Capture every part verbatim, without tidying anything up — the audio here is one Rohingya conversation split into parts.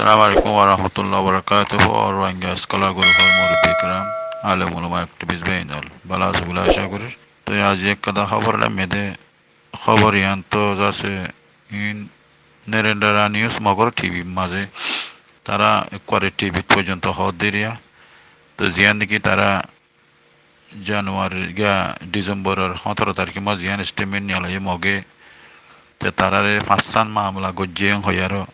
Assalamu alaikum warahmatullahi wabarakatuhu. Rohingya scholar group or murubbi kiram, alem ulama, activist bái ókkol bála asó buli acá gorir. Toi aijja ekkán hóbor loiyum de, hóbor yián to zasé in Narendra News Mogor T V mazé, tará ekkuare T V foijjonto hoór de eriya. Toi ziyán niki tará January giya December or hóñtoro tarík or mazé ziyán statement niyalaiyé Moge, te taráre fañssán mamela goijjé hoiyaró.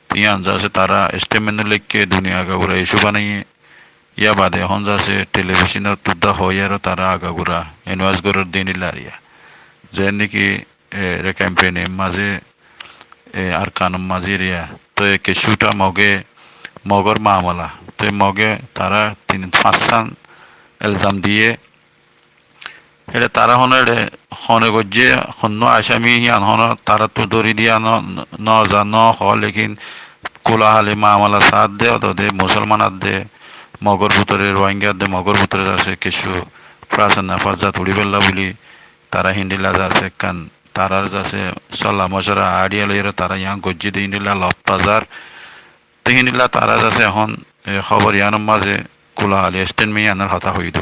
Te yián zasé tará statement o leikké, duniya agagura issue banaiyé. Yá bade ehón zasé television ot tudda hoiyaró tará agagura announce gorér de endilla eriya. Ze niki e, Rakhine State or mazé, e, Arakan or mazé eriya. Toi kessúta Moge, Mogor mamela. Toi Moge tará tin fañssán elzam diyé. Ére tará hone ére hone goijjé, honó asami yián hone taráttu dóri diya no, no za no hoó, lekin kulahali mamela saádde, ódode Musolman adde, Mogor bútore, Rohingya adde, Mogor bútore zasé kessú fasan nafazat uçí fella buli tará héndilla zasé ekkán, tarár zasé sola moshora idea loiyaró tará yián goijjé de héndilla lof pazar. Te héndilla tará zasé ehón, e, hóbor yián or mazé kulahali statement yián or hotá hoiyé de.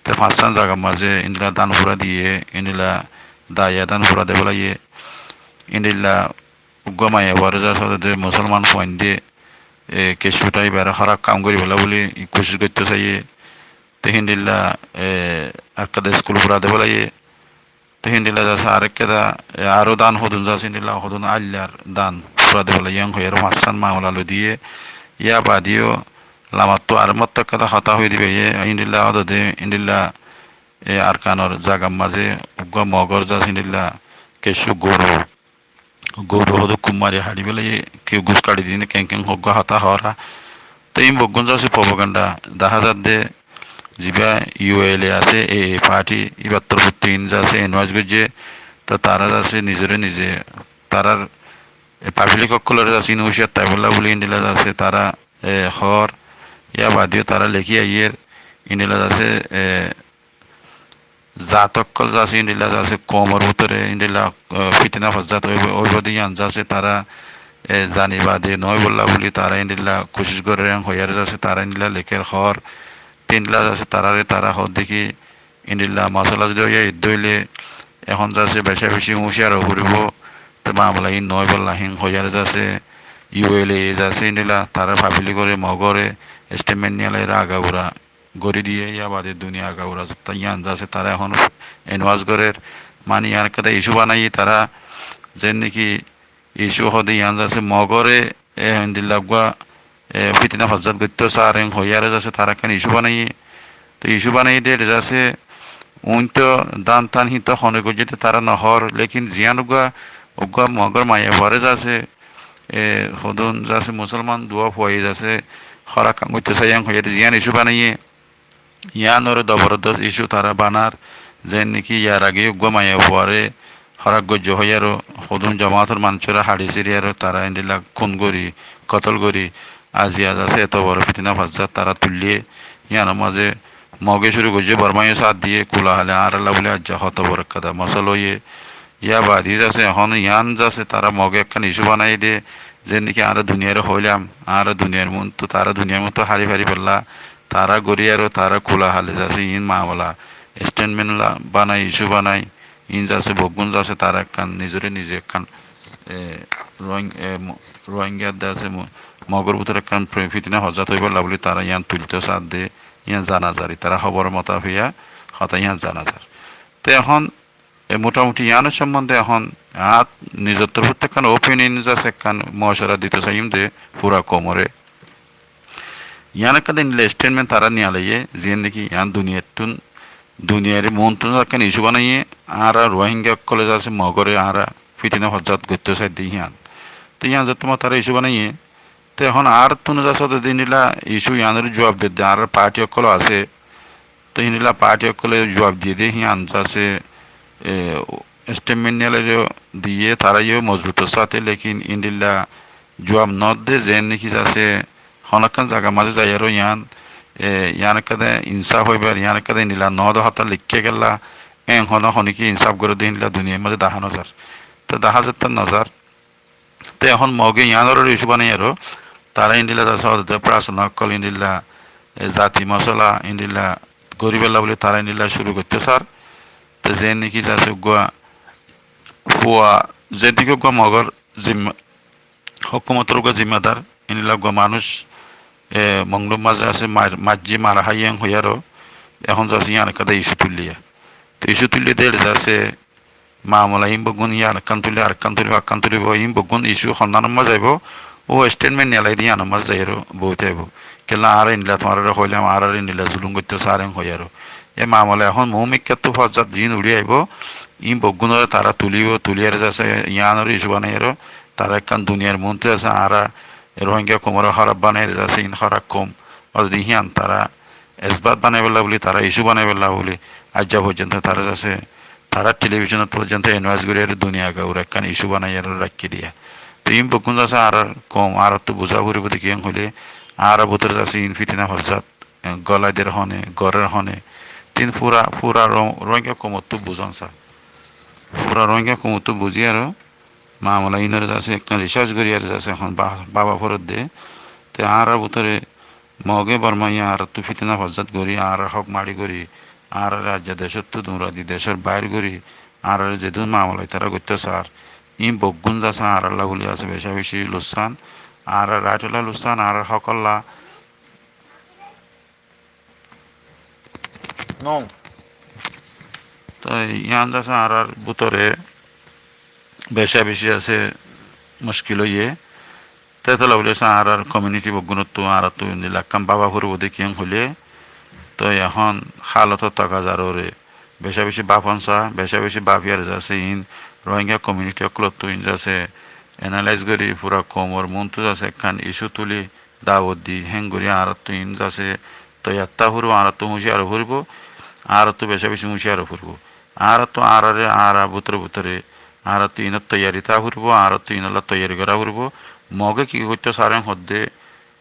Te fañssán zagar mazé héndilla dan fura diyé, héndilla daiya dan fura de felaiyé, héndilla uggwá maiyafuare zasé de Musolman fuain de, e, kessúta ibare hóraf kam gorí fela buli kucíc goittó saiyé. Te héndilla, e, ekkán de school fura de felaiyé. Te héndilla zasé arekkán de, e, aró dan hodún zasé héndilla hodún aillar dan fura de felaiyé hoiyaró fañssán mamela loi diyé. Yá bade yó lamattú aró mottó ekkán de hotá hoiyé de bái, e, héndilla ódode héndilla, e, Arakan or zagar mazé uggwá Mogor zasé héndilla kessú goru goru hodún kúmmari haçi felaiyé, kiyó gus kaçi diyé, ken ken hoggwá hotá hoór. Te in beggún zasé propaganda dahá zadde, zibá U L A asé, e, e party, ibar torfóttu in zasé announce goijjé. Te tará zasé nizore nize, tarár, e, public ókkolore zasé in uciyar táibolla buli héndilla zasé tará, e, hoór. Yá bade yó tará lekí aiyér, héndilla zasé, e, zat ókkol zasé héndilla zasé koum or bútore héndilla, e, fitna fosad óibo, óibo de yián zasé tará, e, zani bade no óibolla buli tará héndilla kucíc gorér hoiyaré zasé tará héndilla lekér hoór. Te héndilla zasé taráre tará hoór de ki héndilla mosola zodi óiya edde óile ehón zasé beca beci uciyar ó foribo. Te mamela in no óibolla hín hoiyaré zasé U L A zasé héndilla tará public ore Mogore statement niyalaiyaré agagura gorí diyé, yá bade duniya agagura zutta yián zasé tará ehón announce gorér. Mani yián ekkán de issue banaiyé tará, zen niki issue hoó de yián zasé Mogore, e, héndilla uggwá, e, fitna fosad goittó saár hoiyaré zasé tará ekkán issue banaiyé. Te issue banaiyé de ére zasé uin to dan tan hín to hone goijjé de tará no hoór, lekin ziyán uggwá, uggwá Mogor maiyafuare zasé, e, hodún zasé Musolman duwa fuaye zasé hóraf kam goittó saiyé hoiyaré ziyán issue banaiyé. Yián ore zobordos issue tará banar, zen niki yar age uggwá maiyafuare hóraf goijjé hoiyaró hodún jomaator manúcore haçi siriyaró tará héndilla kún gorí, kotol gorí, aijja zasé eto boro fitna fosad tará tuillé. Yián or mazé Moge cúru goijjé, Bormaye yó sát diyé, kulahali añáralla buli aijja hoto boro ekkán de mosola óiye. Yá bade zasé ehón yián zasé tará Moge ekkán issue banaiyé de, zen niki añára duniyare hoilam, añára duniyar muúntu, tará duniyar muúntu hári fari fella, tará gorí aró tará kulahali zasé in mamela statement la banai, issue banai, in zasé beggún zasé tará ekkán nizore nize ekkán, e, Rohing-, e, Mo-, Rohingya de zasé Mo-, Mogor bútore ekkán fitna fosad óibolla buli tará yián tuiltó saádde, yián zana zar, tará hóbor motafiya hotá yián zana zar. Te ehón e, motamuti yián or sombonde ehón añár nizor torfóttu ekkán opinion zasé ekkán mocuwara dito saiyum de fura koumore. Yián ekkán de endilla statement tará niyalaiyé, ziyán niki yián duniyattún, duniyar muúntu ekkán issue banaiyé, añára Rohingya ókkole zasé Mogore añára fitna fosad goittó saidde yián. Te yián zottóma tará issue banaiyé, te ehón añárattún zasé de endilla issue yiánore juab dedde añárar party ókkol asé, te héndilla party ókkole juab diyé de, yián zasé, e, statement niyalaiyó diyé, tará yó mozbutor sáte, lekin héndilla juab no de, zen niki zasé honó ekkán zagar mazé zaiyaró yián, e, yián ekkán de insaf óibar, yián ekkán de héndilla no de hotá leikké kiyólla, en honó hone ki insaf goré de héndilla duniyar mazé dahá no zar. Te dahá zar, te no zar. Te ehón Moge yián ore issue banaiyaró, tará endilla zasé ódde prasna ókkol endilla, e, zati mosola endilla goríbolla buli tará endilla cúru goittó sar. Te ze niki zasé uggúa fua, ze niki uggúa Mogor zimma-, hókumotor uggúa zimmadar, endilla uggúa manúic, e, Mongdur mazé asé, mar-, maijjí mara háiye hoiyaró, ehón zasé yían ekkán de isu tuillé. Te isu tuillé de zasé mamela ín beggún yían ekkán tuillé, arekkán tuillé, arekkán tuillé, ín beggún isu honnánor mazé zaibó, ó statement niyalai de yíanor mazé zaiyaró boóit aibó. Kiyólla añára endilla tuáñrare hoilam, añárare endilla zulum goittó sar en hoiyaró. E mamela ehón muúmikkattú fozzat ziín uçí aibó, ín beggúnore tará tulíbo, tulíyaré zasé yíanore isu banaiyaró, tará ekkán duniyar muúntu zasé añára Rohingya koumoré hóraf banaiyaré zasé ín hóraf koum, ódde hían tará esbat banaibólla buli, tará isu banaibólla buli, aijja foijjonto tará zasé, tará telibicónot foijjonto envais gorí ar duniya gaur ekkán isu banaiyaré raikké diya. Te ín beggún zasé añárar koum, añárattú buzá foribó de kiyán hoilé, añárar bútore zasé ín fitina fozzat, e, golai der hone, gorér hone, tin fura, fura Ro-, Rohingya koumottú buzón sa. Fura Rohingya koumottú buzí aró, mamela ínore zasé ekkán research gorí ar zasé ehón ba-, baba foredde. Te añárar bútore Moge Bormaye añárattú fitina fozzat gorí, añárar hók maçi gorí, añárar aijja decóttu duñradi decór bair gorí, añárar zedún mamela itará goittó sar, ín beggún zasé añáralla buli zasé beca beci lussán, añárar raitolla lussán, añárar hókolla. No. Toi yían zasé añárar bútore beca beci zasé muckil óiye. Te tolla buli zasé añárar community beggúnottú añárattú endilla ekkán baba foribó de kiyán hoilé. Toi ehón halotor takazar uore beca beci bafon sa, beca beci bafiyaré zasé ín Rohingya community ókkolottu ín zasé analyze gorí fura koumor muúntu zasé ekkán isu tulí dawot di, héngorí añárattú iín zasé toiyar tá foribó, añárattú húciyar ó foribó, añárattú beca beci húciyar ó foribó. Añárattú añáraré, añára bútore bútore, añárattú iínor toiyari tá foribó, añárattú iínolla toiyari gorá foribó. Mogé ki goittó sar en hoddé,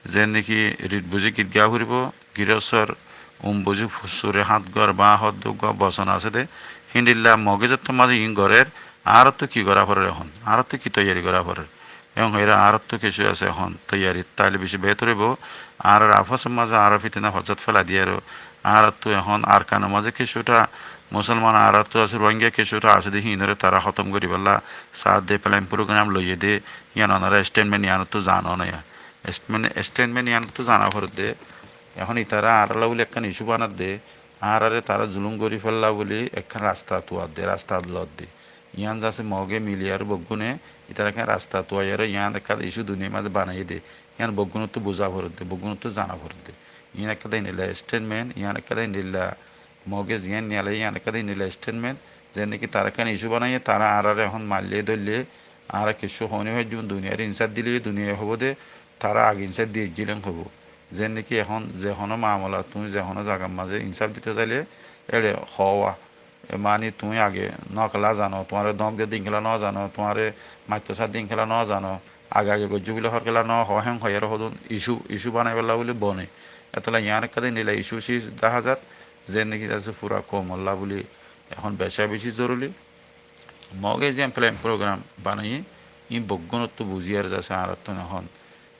zen niki rit buzí git gaa foribó, girosor um buzí fu-, sure hát gor báñh hoddé uggúa boson asé dé, híndilla Mogé zettót mazé iín gorér, añárattú ki gorá forer ehón, añárattú ki toiyari gorá forer. Ehón hoiyére añárattú kessú asé ehón toiyari táile beci behétor óibo. Añárar afosor mazé añára fitina fozzat félai diyaró. Añárattú ehón Arkanor mazé kessútha musolman añárattú asé Rohingya kessútha asé dé híinoré tará hótom goríbolla saádde plan program loiyé dé hían onora statement yíanottú zano né ya. Statement, statement yíanottú zana foredde. Ehón itará añárálla buli ekkán isu banadde. Añáráre tará zulum gorí félla buli ekkán rasta tuadde, rasta lodde. Yían zasé Mogé miliyaré beggúne, itará ekkán rasta tuaiyaré yían ekkán isu duniyar mazé banaiyé dé. Yían beggúnottú buzá foredde, beggúnottú zana foredde. Yían ekkán endilla statement, yían ekkán endilla Mogé ziyán niyalé, yían ekkán endilla statement, zen niki tará ekkán isu banaiyé, tará añáráre ehón maillé dóille, añára kessú hoóni faijjum, duniyaré insáf dilé, duniyaye hoibó dé, tará age insáf diyé zílen hoibó. Zen niki ehón ze honó mamela, tuñí ze honó zagar mazé insáf dito zailé, éçe hoówa. E mani tuñí age no kela zano, tuáñre dómok diyé dé inkela no zano, tuáñre maitto sádde inkela no zano, age age goijjó buli hor kela no hoó, hén hoiyaré hodún isu, isu banaibólla buli bone. Etolla yián ekkán endilla isu sis daházar, zen niki zasé fura koumolla buli ehón beca beci zoruli. Mogé ziyán plan program banaiyé, iín beggúnottú buzíyaré zasé añárattún ehón,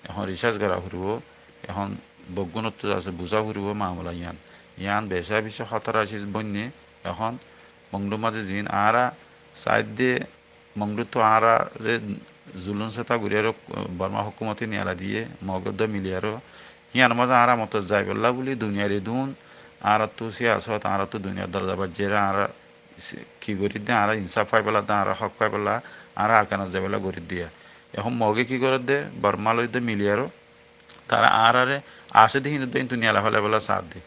ehón research gorá foribó, ehón beggúnottú zasé buzá foribó mamela yián. Yián beca beci hótara sis boinné, ehón Mongdur mazé ziín añára saidde Mongdurttu añáráre zulum seta goríyaré Borma hókumote niyalai diyé, Mogé uddúa miliyaré. Híanor mazé añára moto zaibolla buli duniyar edún, añárattú siyasot, añárattú duniyar dorza baijjér, añára si-, ki gorí dé, añára insáf faibólla dé, añára hók faibólla, añára Arkanot zaibolla gorí diya. Ehón Mogé ki gorédde, Borma loi dé miliyaré, tará añáráre asé dé hín uddúa híntu niyalai félaibolla saádde.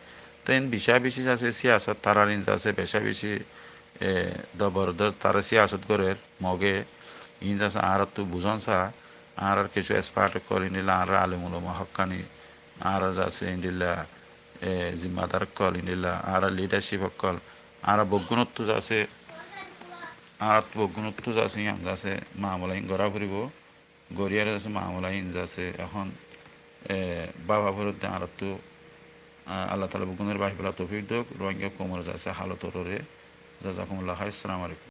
Te iín beca beci zasé siyasot, tarár iín zasé beca beci, e, zobordos, tará siyasot gorér, Mogé, iín zasé añárattú buzón sa, añárar kessú expert ókkol, endilla añárar alem ulama hókkani, añárar zasé endilla, e, zimmadar ókkol, endilla añárar leadership ókkol, añára beggúnottú zasé, añárattú beggúnottú zasé, yián zasé mamela iín gorá foribó. Goríyaré zasé mamela iín zasé ehón, e, báfa foredde añárattú, a, Allah taala beggúnoré báfibolla toufik douk, Rohingya koumor zasé halot oré. Jazakumullah khair. Assalamu alaikum.